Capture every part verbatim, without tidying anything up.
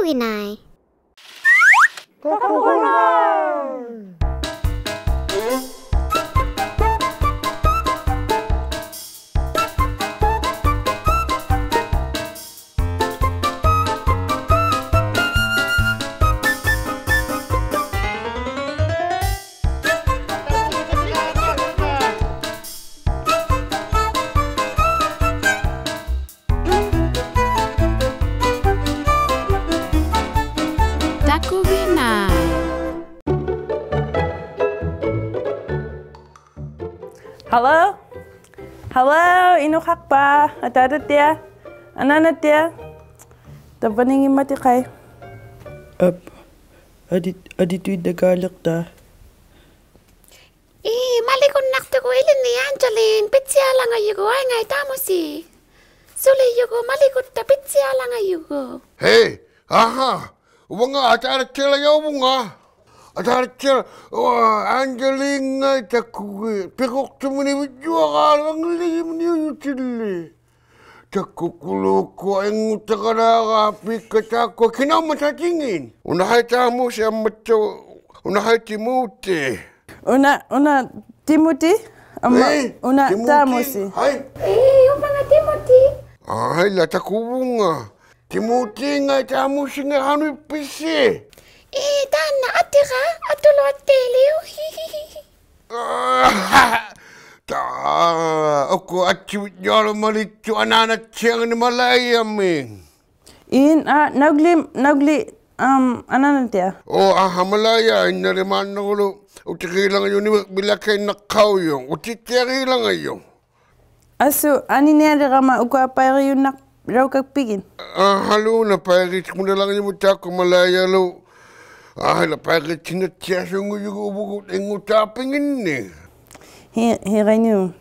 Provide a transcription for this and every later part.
ᐱᓇᐃ. ᑕᑯᒋᓇᐃ. Hello? Hello, ᐃᓄᖃᖅᐸ? ᐊᑖᑕᑦᑎᐊ? ᐊᓈᓇᑦᑎᐊ? ᑕᕝᕙᓂᖏᑦ ᒪᑎᖃᐃ. ᐊᑉ, ᐊᑎ, ᐊᑎᑐᐃᓐᓇᑳᓕᖅᑕ. ᐄ, ᒪᓕᒍᓐᓇᖅᑐᒍᑦ ᐃᓕᓐᓂ Angeline, ᐱᑦᓯᐊᓚᖓᔪᒍᑦ, ᐊᐃᙵᐃ ᑖᒧᓯ. ᓱᓕᔪᒍᑦ ᒪᓕᒍᑦᑕ ᐱᑦᓯᐊᓚᖓᔪᒍᑦ. Hey, ᐊᕼᐊ, ᐅᕙᖓ ᐊᑖᑕᑦᑎᐊᓚᔭᐅᕗᖓ. ᐊᑖᑕᑦᑎᐊᓚ, ᐅᐊ, Angeline-ᖓᐃ ᑕᑯᒋᑦ, ᐱᕈᖅᑐᒥᓂᕕᔾᔪᐊᕌᓗᒃ ᐊᖏᓪᓕᔪᒥᓂᐅᔪᑎᓪᓕ. ᑕᑯᑯᓘᒃᑯᐊ ᐃᕐᖑᑕᖃᓛᕋᐱᒃᑲ ᑖᒃᑯᐊ ᑭᓇᐅᒻᒪᑕ ᑎᖏᓐ. ᐅᓇᖃᐃ ᑖᒧᓯ ᐊᒻᒪᑦᑕᐅᖅ, ᐅᓇᖃᐃ ᑎᒨᑎ. ᐅᓇ, ᐅᓇ ᑎᒨᑎ, ᐊᒻᒪ, ᐄ, ᐅᓇ ᑎᒨᑎ, ᑖᒧᓯ. ᕼᐊᐃ. ᐄ, ᐅᕙᖓ ᑎᒨᑎ. ᐊᕼᐊᐃᓛ ᑕᑯᕗᖓ. ᑎᒨᑎ-ᖓᐃ ᑖᒧᓯᖓᐃ ᖃᓄᐃᑉᐱᓯ? ᐄ, ᑖᓐᓇ ᐊᑎᖃ, ᐊᑐᓗᐊᑦᑎᓕᐅᒃ. ᑕ, ᐅᑯᐊ ᐊᑦᓯᕕᔾᔪᐊᓗᒃ ᒪᓕᑦᑐᖅ ᐊᓈᓇᑦᓯᐊᖓᓂ ᒪᓚᐃᔭᒥᒃ. ᐃᓐ, ᐊ, ᓇᐅᒡᓕ, ᓇᐅᒡᓕ, ᐊᒻ, ᐊᓈᓇᑦᑎᐊ. ᐆ, ᐊᕼᐊ, ᒪᓚᐃᔭ, ᐃᓐᓇᓕᒫᓐᓇᕈᓗᒃ ᐅᑎᕆᓚᖓᔪᖅ ᓂᕕᕐᕕᓚᑲᐃᓐᓇᖅᑲᐅᔪᖅ, ᐅᑎᑦᑎᐊᕆᓚᖓᔪᖅ. ᐊᓱ, ᐊᓂᓂᐊᓕᕋᒪ ᐅᑯᐊ ᐸᐃᕆᔪᓐᓇᕋᐅᑲᒃᐱᒋᑦ. ᐊᕼᐊᓗᓇ ᐸᐃᕆᑦᓯᒧᓪᓚᖓᔪᒧᑦ ᑖᒃᑯᐊ ᒪᓚᐃᔭᓗᒃ. ᐊᕼᐊᐃᓛ ᐸᐃᕆᑦᓯᓐᓇᑦᓯᐊᓲᖑᔪᒍᑦ ᐅᕗᒍᑦ ᐃᕐᖑᑖᐱᖏᓐᓂᒃ. ᕼᐃ, ᕼᐃᕋᐃᓐᓂᐅᒃ.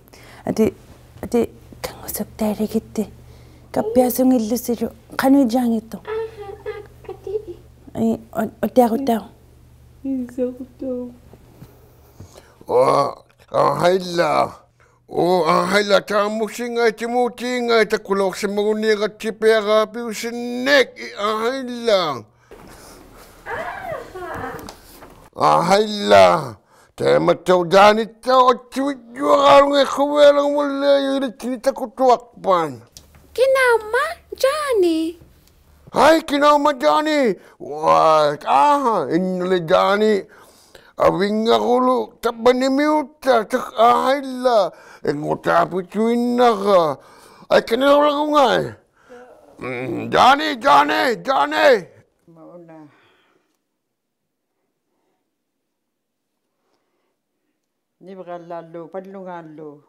ᐊᑏ, ᐊᑏ, ᑲᖑᓱᒃᑕᐃᓕᒋᑦᑎ. ᑲᑉᐱᐊᓱᖏᓪᓗᓯᓗ. ᖃᓄᐃᔾᔮᙱᑦᑐᖅ. ᐊᕼᐊ, ᐊ, ᐊᑏ. ᐊᐃ, ᐅ, ᐅᑎᐊᕈᑦᑕᐅᖅ. ᐃᓱᒃᑕᐅᖅ. ᐅᐊ, ᐊᕼᐊᐃᓛ. ᐆ, ᐊᕼᐊᐃᓛ, ᑖᒧᓯᖓᐃ, ᑎᒨᑎᖓᐃ, ᑕᑯᓚᐅᖅᓯᒪᒍᓐᓃᕋᑦᓯ ᐱᐊᕋᐱᐅᓯᓐᓂᒃ, ᐄ, ᐊᕼᐊᐃᓛ. ᐊᕼᐊᐃᓛ, ᑕᐃᒪᑦᑕᐅᖅ ᔮᓂᑦᑕᐅᖅ ᐊᑦᓯᕕᔾᔪᐊᕌᓗᖓᐃ ᖁᕕᐊᓚᖓᒧᓪᓕᐊᔪᖅ ᐃᓕᑦᓯᓂᒃ ᑕᑯᑐᐊᖅᐸᑦ. ᑭᓇᐅᒻᒪᑦ ᔮᓂ? ᕼᐊᐃ, ᑭᓇᐅᒻᒪᑦ ᔮᓂ? ᐅᐊ, ᐊᕼᐊ, ᐃᓐᓇᓕ ᔮᓂ. ᐊᕕᙵᕈᓗᒃ ᑕᕝᕙᓂᒥᐅᑕ, ᑕᒃ, ᐊᕼᐊᐃᓛ. ᐃᕐᖑᑖᐱᑐᐃᓐᓇᕋ. ᐊᐃ, ᑲᓂᓚᐅᓚᒍᖓᐃ. ᒻᒻ, ᔮᓂ, ᔮᓂ, ᔮᓂ. ᒪᐅᓇ. ᓂᕕᕋᓪᓚᓗ, ᐸᓪᓗᖓᓗ.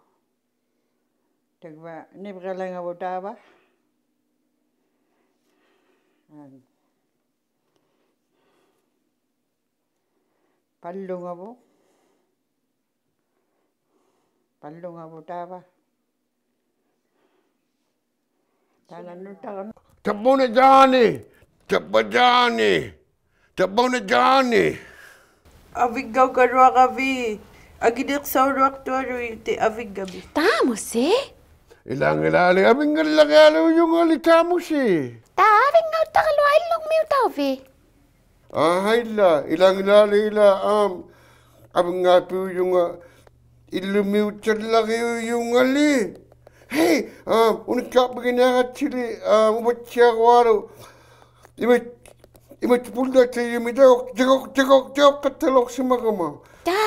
ᑕᕝᕙ, ᓂᕕᕋᓚᖓᕗᑦ ᑕᕝᕙ. ᐊᓐ. ᐸᓪᓗᖓᕗᑦ. ᐸᓪᓗᖓᕗᑦ ᑕᕝᕙ. ᑕᓐᓇ ᓄᑕᕋ. ᑕᕝᕙᐅᓇ ᔮᓂ, ᑕᕝᕙ ᔮᓂ, ᑕᕝᕙᐅᓇ ᔮᓂ. ᐊᕕᙵᐅᒐᓗᐊᕋᕕᑦ, ᐊᒋᓕᖅᓴᐅᓗᐊᖅᑐᐊᓗᐃᑦ ᐊᕕᙵᕕᑦ. ᑖᒧᓯ? ᐃᓛᖏᓛᓕ ᐊᕕᙵᓪᓚᕆᐊᓘᔪᖓᓕ ᑖᒧᓯ. ᑕ ᐊᕕᙵᐅᑦᑕᕋᓗᐊᖅ ᐃᓪᓗᖕᒥᐅᑕᐅᕕᑦ. ᐊᕼᐊᐃᓛ, ᐃᓛᖏᓛᓕ ᐃᓛ, ᐊᒻ, ᐊᕕᙵᐱᐅᔪᖓ, ᐃᓪᓗᒥᐅᑦᑕᓪᓚᕆᐅᔪᖓᓕ. ᕼᐃ, ᐊᒻ, ᐅᓂᒃᑳᑉᐱᒋᓂᐊᕋᑦᓯᓕ, ᐊᒻ, ᐅᕙᑦᓯᐊᕈᐊᓗᒃ. ᐃᒪ, ᐃᒪ ᐳᓪᓚᑕᔪᒥ ᑕᐅᖅ, ᑕᐅᖅ, ᑕᐅᖅ, ᑕᐅᖅ ᖃᑦᑕᓚᐅᖅᓯᒪᒐᒪ. ᑕ,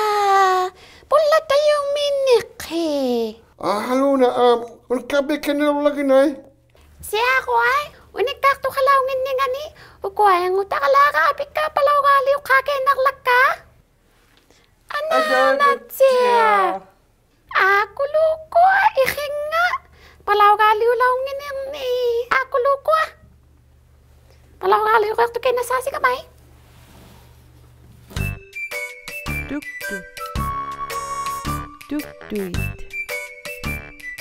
ᐳᓪᓚᑕᔪᒥᓂᖅᑭ. ᐊᕼᐊᓗᓇ, ᐊᒻ, ᐅᓂᒃᑳᑉᐱᑲᓐᓂᓚᐅᕐᓚᒋᓇᐃ. ᓯᐊᕈᐊᐃ, ᐅᓂᒃᑳᖅᑐᖃᓚᐅᙱᓐᓂᖓᓂ, ᐅᑯᐊ ᐃᕐᖑᑕᕋᓛᕋᐱᒃᑲ ᐸᓚᐅᒑᓕᐅᖅᑳᑲᐃᓐᓇᕐᓚᒃᑲ. ᐊᓈᓇᑦᓯᐊᖅ. ᐊᑯᓗᒃᑯᐊ ᐃᕿᙵ. ᐸᓚᐅᒑᓕᐅᓚᐅᙱᓐᓂᕐᓂ. ᐊᑯᓗᒃᑯᐊ. ᐸᓚᐅᒑᓕᐅᕆᐊᖅᑐᑲᐃᓐᓇᓵᓯᒐᒪᐃ. ᑐᒃᑐ. ᑐᒃᑐᐃᑦ.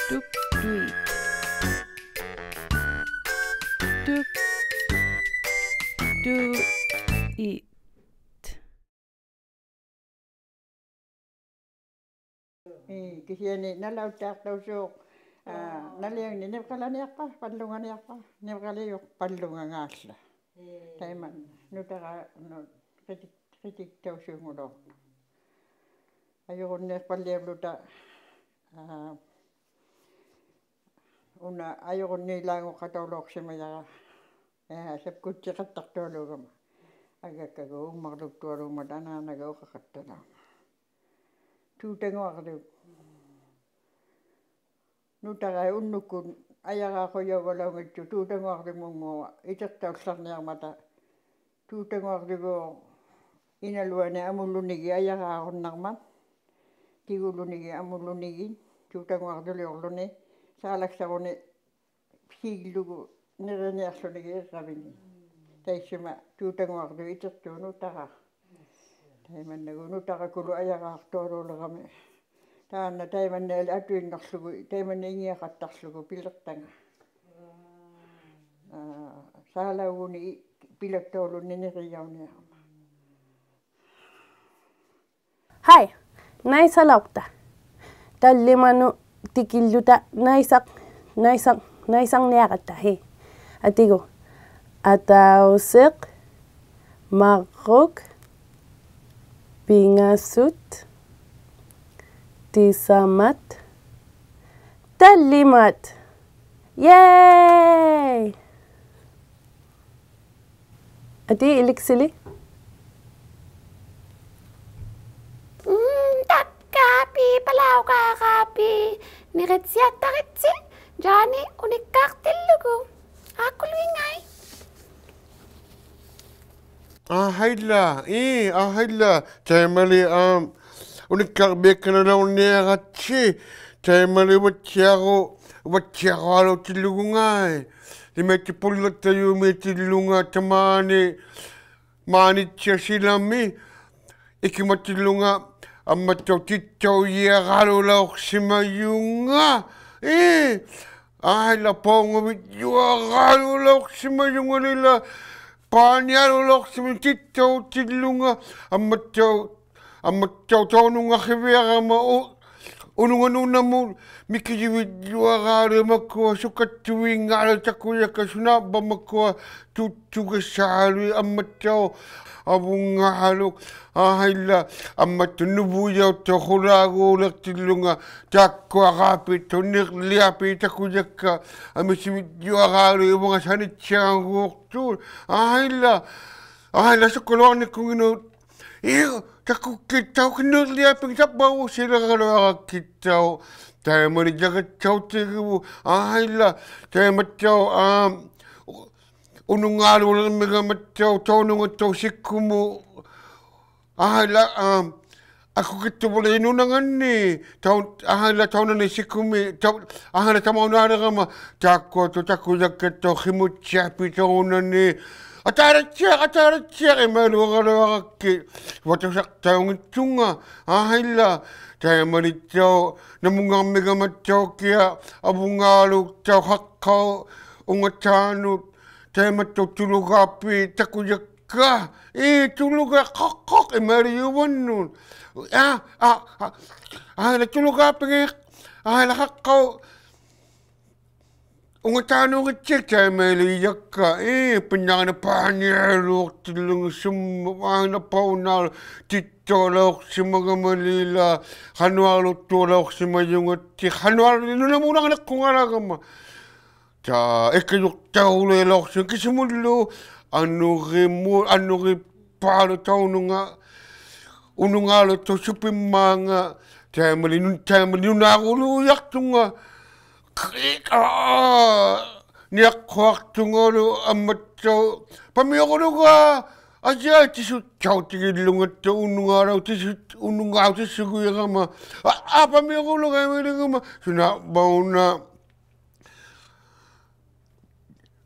ᑐᒃᑐᐃᑦ. ᑐᒃᑐᐃᑦ. ᐄ, ᑭᓯᐊᓂ ᓇᓚᐅᑦᑖᖅᑕᐅᓲᖅ, ᐋ, ᓇᓕᐊᖕᓂ ᓂᕕᖃᓚᓂᐊᖅᐸ, ᐸᓪᓗᖓᓂᐊᖅᐸ, ᓂᕕᖃᓕᔪᖅ ᐸᓪᓗᖓᖔᓪᓚ. ᑕᐃᒪᓐᓇ ᓄᑕᕋ-, ᓄ-, ᕿᑎᒃ-, ᕿᑎᒃᑕᐅᓲᖑᓚᐅᕐᒪᑦ. ᐊᔪᕈᓐᓃᖅᐸᓪᓕᐊᑉᓗᑕ, ᐋ, ᐅᓇ ᐊᔪᕈᓐᓃᓛᖑᖃᑕᐅᓚᐅᖅᓯᒪᔭᕋ, ᐋ, ᓴᑉᑯᑦᑎᖃᑦᑕᖅᑐᐊᓘᒐᒪ. ᐊᒐᒃᑲᒎᖅ ᐅᒻᒪᕐᓗᒃᑐᐊᓘᒻᒪᑕ ᐊᓈᓇᒐ ᐅᖃᖃᑦᑕᓚᐅᕐᒪᑦ. ᑑᑕᖑᐊᕐᓗᒃ. ᓄᑕᕋᐃᑦ ᐅᓐᓄᒃᑯᑦ ᐊᔭᕌᖁᔭᐅᒐᓚᐅᙱᑦᑐᖅ ᑑᑕᖑᐊᕐᓗᒃ ᒧᙵᕙ ᐃᑎᖅᑕᐅᓪᓚᕐᓂᐊᕐᒪᑕ. ᑑᑕᖑᐊᕐᓗᒎᖅ ᐃᓇᓗᐊᓂᒃ ᐊᒧᓪᓗᓂᒋᑦ ᐊᔭᕌᕈᓐᓇᕐᒪᑦ. ᑎᒍᓪᓗᓂᒋᑦ ᐊᒧᓪᓗᓂᒋᑦ ᑑᑕᖑᐊᕐᓗᓕᐅᕐᓗᓂ ᓵᓚᒃᓴᕈᓂ ᓰᒡᓗᒍ ᓂᕆᓂᐊᖅᖢᓂᒋᑦ ᐃᕐᕋᕕᓂ. ᑕᐃᔅᓱᒪ ᑑᑕᖑᐊᕐᓗᒃ ᐃᑎᖅᑑᓄᑦ ᑕᕋ. ᑕᐃᒪᓐᓇᒎᖅ ᓄᑕᕋᑯᓗᒃ ᐊᔭᕌᖅᑐᐊᓘᓕᕋᒥ. ᑖᓐᓇ ᑕᐃᒪᓐᓇᐃᓕ ᐊᑐᐃᓐᓇᖅᖢᒍ, ᑕᐃᒪᓐᓇ ᐃᙱᐊᖃᑦᑕᖅᖢᒍ ᐱᓕᖅᑕᖓ. ᐋ, ᓵᓚᐅᒍᓂ ᐱᓚᒃᑕᐅᓗᓐᓂ ᓂᕆᔭᐅᓂᐊᕐᒪᑦ. ᕼᐊᐃ, ᓇᐃᓴᓚᐅᖅᑕ. ᑕᓪᓕᒪᓄᑦ ᑎᑭᓪᓗᑕ ᓇᐃᓴᖅ, ᓇᐃᓴᖅ, ᓇᐃᓴᕐᓂᐊᕋᑦᑕ ᕼᐃ. ᐊᑏᒎᖅ. ᐊᑕᐅᓯᖅ, ᒪᕐᕉᒃ, ᐱᖓᓱᑦ, ᑎᓴᒪᑦ, ᑕᓪᓕᒪᑦ. Yay! ᐊᑏ ᐃᓕᑦᓯᓕ. ᒻᒻ, ᑕᒃᑲᐱ, ᐸᓚᐅᒑᕋᐱ, ᓂᕆᑦᓯᐊᑕᕆᑦᓯ, ᔮᓂ ᐅᓂᒃᑳᖅᑎᓪᓗᒍ. ᐋᑯᓗᐃᖓᐃ. ᐊᕼᐊᐃᓛ, ᐄ, ᐊᕼᐊᐃᓛ, ᑕᐃᒪᓕ, ᐊᒻ, ᐅᓂᒃᑳᕐᕕᐊᒃᑲᓐᓂᓚᐅᕐᓂᐊᕋᑦᓯ, ᑕᐃᒪᓕ ᐅᕙᑦᓯᐊᕈ-, ᐅᕙᑦᓯᐊᕈᐊᓘᑎᓪᓗᒍ ᖓᐃ. ᓂᒪᐃᑦᑐ ᐳᓪᓚᑦᑕᔪᒻᒦᑎᓪᓗᖓ ᑕᒫᓂ ᒫᓂᑦᓯᐊᖅ ᓯᓚᒥ ᐃᑭᒪᑎᓪᓗᖓ ᐊᒻᒪᑦᑕᐅᖅ ᑎᑦᑕᐅᔭᕋᓗᓚᐅᖅᓯᒪᔪᖓ. ᐄ, ᐊᐃᓛ ᐸᐅᖓᕕᔾᔪᐊᕌᓗᓚᐅᖅᓯᒪᔪᖓᓕᓛ ᐹᓂᐊᓗᓚᐅᖅᓯᒪ ᑎᑦᑕᐅᑎᓪᓗᖓ ᐊᒻᒪᑦᑕᐅᖅ ᐊᒻᒪᑦᑕᐅᖅ ᑕᐅᓄᙵᕼᐃᕕᐊᕋᒪ ᐅ-, ᐅᓄᖓ ᓄᓇᒧᑦ ᒥᑭᔪᕕᔾᔪᐊᕌᓗᒃ ᒪᑯᐊ ᓱᒃᑲᑦᑐᕕᙵᓗᒃ ᑕᑯᔭᒃᑲ ᓱᓇᕙ ᒪᑯᐊ ᑐᒃᑐᒐᓵᓗᐃᑦ ᐊᒻᒪᑦᑕᐅᖅ ᐊᕗᙵᓗᒃ ᐊᕼᐊᐃᓛ ᐊᒻᒪᑦᑕᐅᖅ ᓄᕗᔭᐅᑦᑕᐅᖅ ᖁᓛᒎᓕᖅᑎᓪᓗᖓ ᑖᒃᑯᐊᕌᐱᑦᑐᖅ ᓂᕐᓕᐊᐱᒃ ᑕᑯᔭᒃᑲ ᐊᒥᓱᕕᔾᔪᐊᕌᓗᒃ ᐃᕙᖓ ᓴᓂᑦᓯᐊᖑᖅᑐᑦ ᐊᕼᐊᐃᓛ ᐊᕼᐊᐃᓛ ᓱᒃᑲᓗᐊᕐᓂᖁᖏᓄᑦ ᐄ, ᑕᑯᒃᑭᑦᑕᐅᖅ ᑭᓐᓂᕐᓕᐊᐱᒃ ᑕᕝᕙᐅᓯᓚᕋᓗᐊᕋᒃᑭᑦᑕᐅᖅ. ᑕᐃᒪᓕ ᔭᒐᑦᑕᐅᑎᒍ, ᐊᕼᐊᐃᓛ, ᑕᐃᒪᑦᑕᐅᖅ, ᐊᒻ, ᐅ-, ᐅᓄᙵᓗᓕᕐᒥᒐᒪᑦᑕᐅᖅ ᑕᐅᓄᖓᑦᑕᐅᖅ ᓯᑯᒧᑦ, ᐊᕼᐊᐃᓛ, ᐊᒻ, ᐊᑯᑭᑦᑐᕙᓕ ᓄᓇᖓᓐᓂ, ᑕᐅ-, ᐊᕼᐊᐃᓛ ᑕᐅᓇᓂ ᓯᑯᒥ, ᑕᐅ-, ᐊᕼᐊᐃᓛ ᑕᒪᐅᓈᓕᕋᒪ, ᑖᒃᑯᐊᑦᑕᐅᖅ ᑕᑯᔭᒃᑲᑦᑕᐅᖅ ᕿᒧᑦᓯᐊᐱᒃ ᑕᐅᓇᓂ, ᐊᑖᑕᑦᓯᐊᖅ, ᐊᑖᑕᑦᓯᐊᖅ, ᐃᒪᐃᓗᐊᕋᓗᐊᕋᒃᑭᑦ, ᐅᐊᑕᐅᓴᖅᑕᐅᙱᑦᑐᖓ, ᐊᕼᐊᐃᓛ, ᑕᐃᒪᓕᑦᑕᐅᖅ, ᓇᒧᙵᕐᒥᒐᒪᑦᑕᐅᖅ ᑭᐊ, ᐊᕗᖓᓗᒃᑕᐅᖅ ᖃᖅᑲᐅᑉ, ᐅᖓᑖᓄᑦ, ᑕᐃᒪᑦᑕᐅᖅ ᑐᓗᒐᐱᒃ ᑕᑯᔭᒃᑲ, ᐄ, ᑐᓗᒐ ᖃᖅᑲᐅᑉ, ᐃᒪᐃᓕᔪᕙᓐᓄᑦ. ᐊ, ᐊ, ᐊ, ᐊᕼᐊᐃᓛ ᑐᓗᒐᐱᖓᐃ, ᐊᕼᐊᐃᓛ ᖃᖅᑲᐅᑉ, ᐅᖓᑖᓄᕆᑦᓯ ᑕᐃᒪᐃᓕᔭᒃᑲ, ᐄ, ᐱᓐᓇᕋᓂ ᐹᓂᐊᓗᖅᑎᓪᓗᖓ ᓱᒻᒪᑦ ᐊᕼᐊᐃᓛ ᐸᐅᓇᓗ ᑎᑦᑕᐅᓚᐅᖅᓯᒪᒐᒪᓕᓛ, ᖃᓄᐊᓗᑐᐊᓚᐅᖅᓯᒪᔪᖓᑦᑎ, ᖃᓄᐊᓗᓕ ᓄᓇᒧᑦ ᓇᖓᓂᖅᑯᖓᓚᒐᒪ. ᑕ, ᐃᑲᔪᖅᑕᐅᓕᓚᐅᖅᓯ ᑭᓱᒧᓪᓗ, ᐊᓄᕆᒧ-, ᐊᓄᕆᐸᓗᒃ ᑕᐅᓄᖓ, ᐅᓄᙵᓗᒃᑕᐅᖅ ᓱᐱᒻᒫᖓ, ᑕᐃᒪᓕ ᓄ-, ᑕᐃᒪᓕ ᓄᓇᕈᓗᔭᖅᑐᖓ, ᕿ-, ᐋ, ᓂᐊᖅᑯᐊᖅᑐᖓᓗ ᐊᒻᒪᑦᑕᐅᖅ, ᐸᒥᐅᕈᓗᒐ, ᐊᔭᐃ ᑎᓱᑦᑕᐅᑎᒋᓪᓗᖓᑦᑕᐅᖅ ᐅᓄᙵᓗᒃ, ᑎᓱᑦ-, ᐅᓄᙵᓗᒃ ᑎᓱᒍᐃᒐᒪ, ᐊ, ᐊ, ᐸᒥᐅᕈᓗᒐ ᐃᒪᐃᓕᒐᒪ, ᓱᓇᕙᐅᓇ.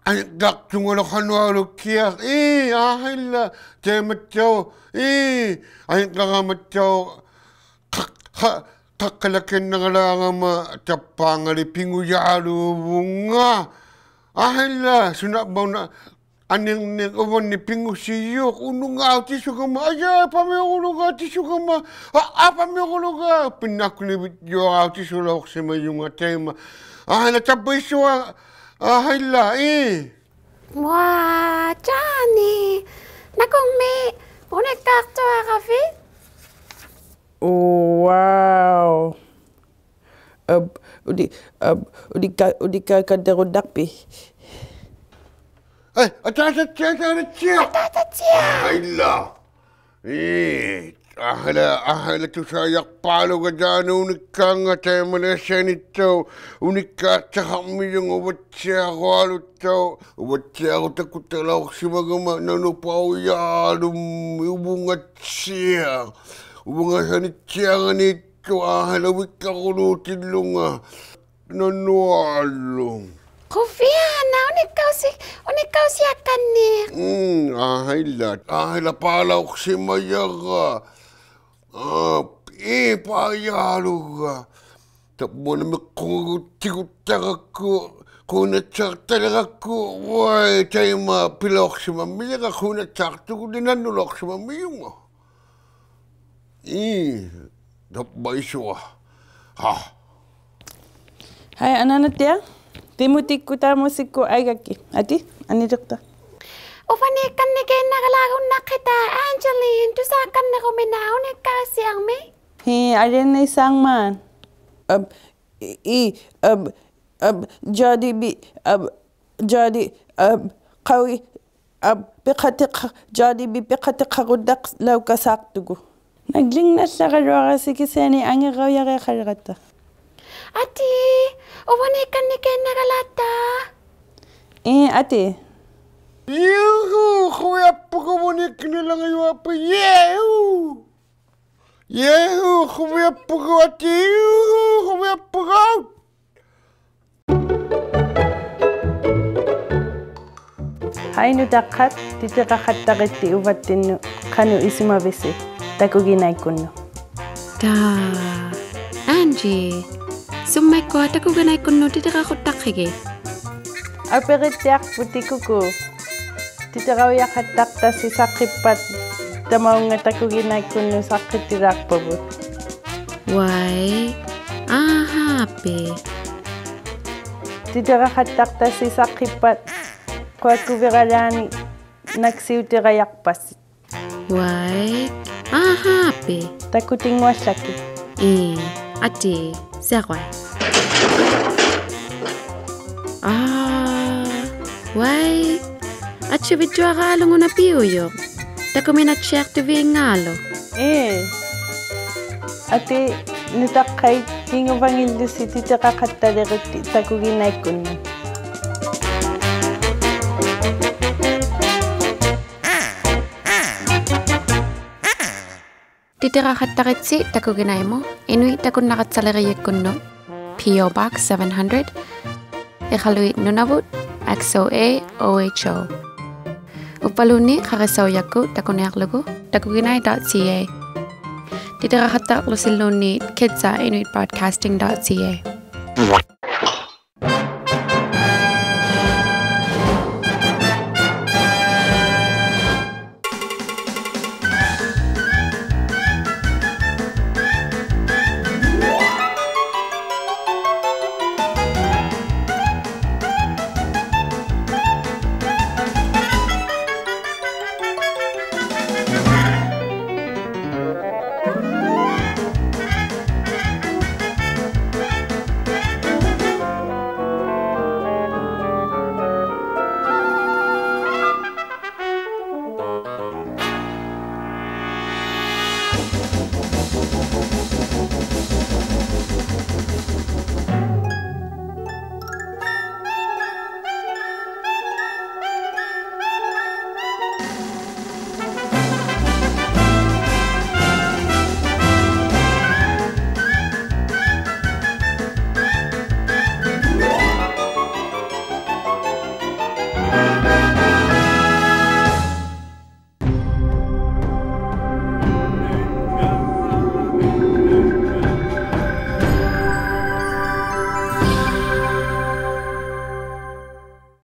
ᐊᓂᖅᑲᖅᑐᖓᓗ ᖃᓄᐊᓗᒃ ᑭᐊ, ᐄ, ᐊᕼᐊᐃᓛ, ᑕᐃᒪᑦᑕᐅᖅ, ᐄ, ᐊᓂᖅᑲᕋᒪᑦᑕᐅᖅ, ᖃ-, ᖃ-, ᖃᖅᑲᓚᑭᓐᓇᕋᓛᕋᒪ, ᑕᑉᐹᖓᓕ ᐱᖑᔮᓘᕗᖓ, ᐊᕼᐊᐃᓛ, ᓱᓇᕙᐅᓇ, ᐊᓂᕐᓂᖅ ᐅᕙᓐᓂᒃ ᐱᖑᓯᔪᖅ, ᐅᓄᙵᓗᒃ ᑎᓱᒐᒪ, ᐊᔭᐃ, ᐸᒥᐅᕈᓗᒐ ᑎᓱᒐᒪ, ᐊ, ᐊ, ᐸᒥᐅᕈᓗᒐ, ᐱᓐᓇᒃᑯᓂᕕᔾᔪᐊᕋ ᑎᓱᓚᐅᖅᓯᒪᔪᖓ ᑕᐃᒪ. ᐊᕼᐊᐃᓛ ᑕᕝᕙ ᐃᓱᐊ, ᐊᕼᐊᐃᓛ, ᐄ. ᐅᐊ, ᔮᓂ. ᓇᑯᕐᒦᒃ ᐅᓂᒃᑳᖅᑐᐊᕋᕕᑦ? Wow. ᐊᑉ, ᐅᓂ, ᐊᑉ, ᐅᓂᒃᑳ, ᐅᓂᒃᑳᖃᑦᑕᕈᓐᓇᖅᐱᑦ? ᐊᐃ, ᐊᑖᑕᑦᓯᐊᖅ, ᐊᑖᑕᑦᓯᐊᖅ. ᐊᑖᑕᑦᓯᐊᖅ. ᐊᐃᓛ. ᐄ, ᐊᕼᐊᓚ, ᐊᕼᐊᓚ ᑐᓵᔭᖅᐹᓗᒐ ᔮᓂ ᐅᓂᒃᑳᖓ ᑕᐃᒪᓐᓇ ᐊᓯᐊᓂᑦᑕᐅᖅ ᐅᓂᒃᑳᑦᓴᖃᕐᒥᔪᖓ ᐅᕙᑦᓯᐊᕈᐊᓗᑦᑕᐅᖅ, ᐅᕙᑦᓯᐊᕈ ᑕᑯᑦᑕᓚᐅᖅᓯᒪᒐᒪ ᓇᓄᐸᐅᔮᓗᒻᒥ ᐅᕗᖓᑦᓯᐊᖅ, ᐅᕗᖓᓴᓂᑦᓯᐊᖓᓃᑦᑐᖅ ᐊᕼᐊᓚ ᐅᐃᒃᑲᕈᓅᑎᓪᓗᖓ. ᓇᓄᐊᓗᒃ. ᖁᕕᐊᓇ, ᐅᓂᒃᑲᐅᓯ, ᐅᓂᒃᑲᐅᓯᐊᒃᑲᓐᓂᖅ. ᒻᒻ, ᐊᕼᐊᐃᓛ, ᐊᕼᐊᐃᓛᐸᓚᐅᖅᓯᒪᔭᕋ. ᐋ, ᐄ, ᐸᔭᓗᒐ. ᑕᑉᐸᓇ ᒥᖅᑯᖓᒍᑦ ᑎᒍᑦᑕᕋᒃᑯ, ᖁᓇᑦᓴᖅᑕᓕᕋᒃᑯ, ᐅᐊᐃ, ᑕᐃᒪ ᐱᓚᐅᖅᓯᒪᒻᒥᔭᕋ, ᖁᓇᑦᓴᖅᑐᒍᑦ ᓂᓇᓐᓄᓚᐅᖅᓯᒪᒻᒥᔪᖓ. ᐄ, ᑕᑉᐸᐃᓱᐊ. ᕼᐋ. ᕼᐊᐃ, ᐊᓈᓇᑦᑎᐊᖅ. ᑎᒧᑎᒃᑯᑦ ᑕᒧᓯᒃᑯᑦ ᐊᐃᒐᒃᑭᑦ. ᐊᑏ, ᐊᓂᓕᖅᑕ. ᐅᕙᓃᒃᑲᓐᓂᒃ ᐃᓐᓇᒐᓚᒍᓐᓇᖅᑭᑖ, ᐋᓐᓴᓕᓐ, ᑐᓵᒃᑲᓐᓂᕈᒥᓇ ᐅᓂᒃᑳᑦᓯᐊᕐᒥᒃ. ᕼᐄ, ᐊᓕᐊᓇᐃᓵᖕᒪᑦ. ᐊᑉ, ᐄ, ᐄ, ᐊᑉ, ᐊᑉ, ᔮᓂᒥᒃ, ᐊᑉ, ᔮᓂ, ᐊᑉ, ᖃᐅᔨ, ᐊᑉ, ᐱᖃᑎᖃ, ᔮᓂᒥᒃ ᐱᖃᑎᖃᕈᓐᓇᓚᐅᑲᓵᖅᑐᒍᑦ. ᓇᒡᓕᖕᓇᓪᓚᕋᓗᐊᕋ ᓯᑭᓯᐊᓂᒃ ᐊᖏᕐᕋᐅᔭᕆᐊᖃᓕᕋᑦᑕ. ᐊᑏ, ᐅᕙᓃᒃᑲᓐᓂᒃ ᐃᓐᓇᒐᓚᑦᑕ. ᐄ, ᐊᑏ. ᔫᕼᐆ, ᖁᕕᐊᑉᐳᒍ ᐅᕙᓃᒃᑲᓐᓂᓚᖓᔪᐊᑉᐳᖅ, ᔫᕼᐆ. ᔫᕼᐆ, ᖁᕕᐊᑉᐳᒍ ᐊᑏ, ᔫᕼᐆ, ᖁᕕᐊᑉᐳᒍ. ᕼᐊᐃ ᓄᑕᖅᑲᑦ, ᑎᑎᕋᖃᑦᑕᕆᑦᓯ ᐅᕙᑦᑎᓐᓄᑦ ᖃᓄᖅ ᐃᓱᒪᕕᓯ ᑕᑯᒋᓇᐃᒃᑯᓐᓄᑦ? ᑖ, ᐋᓐᓵ, ᓱᒻᒪᐃᒃᑯᐊ ᑕᑯᒋᓇᐃᒃᑯᓐᓄᑦ ᑎᑎᕋᖁᑦᑕᖅᑭᒋᑦ? ᐊᐱᕆᑦᑎᐊᖅᐳᑎᑦ ᑯᑯ. ᑎᑎᕋᐅᔭᖃᑦᑕᖅᑕᓯ ᓴᖅᑭᑉᐸᑦ ᑕᒪᐅᖓ ᑕᑯᒋᓇᐃᒃᑯᓐᓄᑦ ᓴᖅᑭᑎᓛᖅᐸᕗᑦ. ᐅᐊᐃ, ᐊᕼᐋᐱ. ᑎᑎᕋᖃᑦᑕᖅᑕᓯ ᓴᖅᑭᑉᐸᑦ ᖁᐊᒃᑯᕕᕋᓛᓂ ᓇᒃᓯᐅᑎᕋᔭᖅᐸᓯ. ᐅᐊᐃ, ᐊᕼᐋᐱ. ᑕᑯᑎᙳᐊᓪᓚᒃᑭᑦ. ᐄ, ᐊᑏ, ᓯᐊᕈᐊᐃ. ᐋ, ᐅᐊᐃ, ᐊᑦᓯᕕᔾᔪᐊᕌᓗᒃ ᐅᓇ ᐱᐅᔪᖅ. ᑕᑯᒥᓇᑦᓯᐊᖅᑐᕕᖔᓗᒃ. ᐄ. ᐊᑏ, ᓄᑕᖅᑲᐃᑦ, ᑭᖑᕙᙱᓪᓗᓯ ᑎᑎᕋᖃᑦᑕᓕᕆᑦᓯ ᑕᑯᒋᓇᐃᒃᑯᓐᓄᑦ. ᑎᑎᕋᖃᑦᑕᕆᑦᓯ ᑕᑯᒋᓇᐃᒧᑦ, ᐃᓄᐃᑦ ᑕᑯᓐᓇᕋᑦᓴᓕᕆᔨᒃᑯᓐᓄᑦ, P O Box seven hundred, ᐃᖃᓗᐃᑦ, ᓄᓇᕗᑦ, X O A O H O. ᐅᕝᕙᓘᓐᓃᑦ ᖃᕆᓴᐅᔭᒃᑯᑦ ᑕᑯᓂᐊᕐᓗᒍ takuginai dot C A. ᑎᑎᕋᖃᑦᑕᕐᓗᓯᓘᓐᓃᑦ kids at inuit broadcasting dot C A.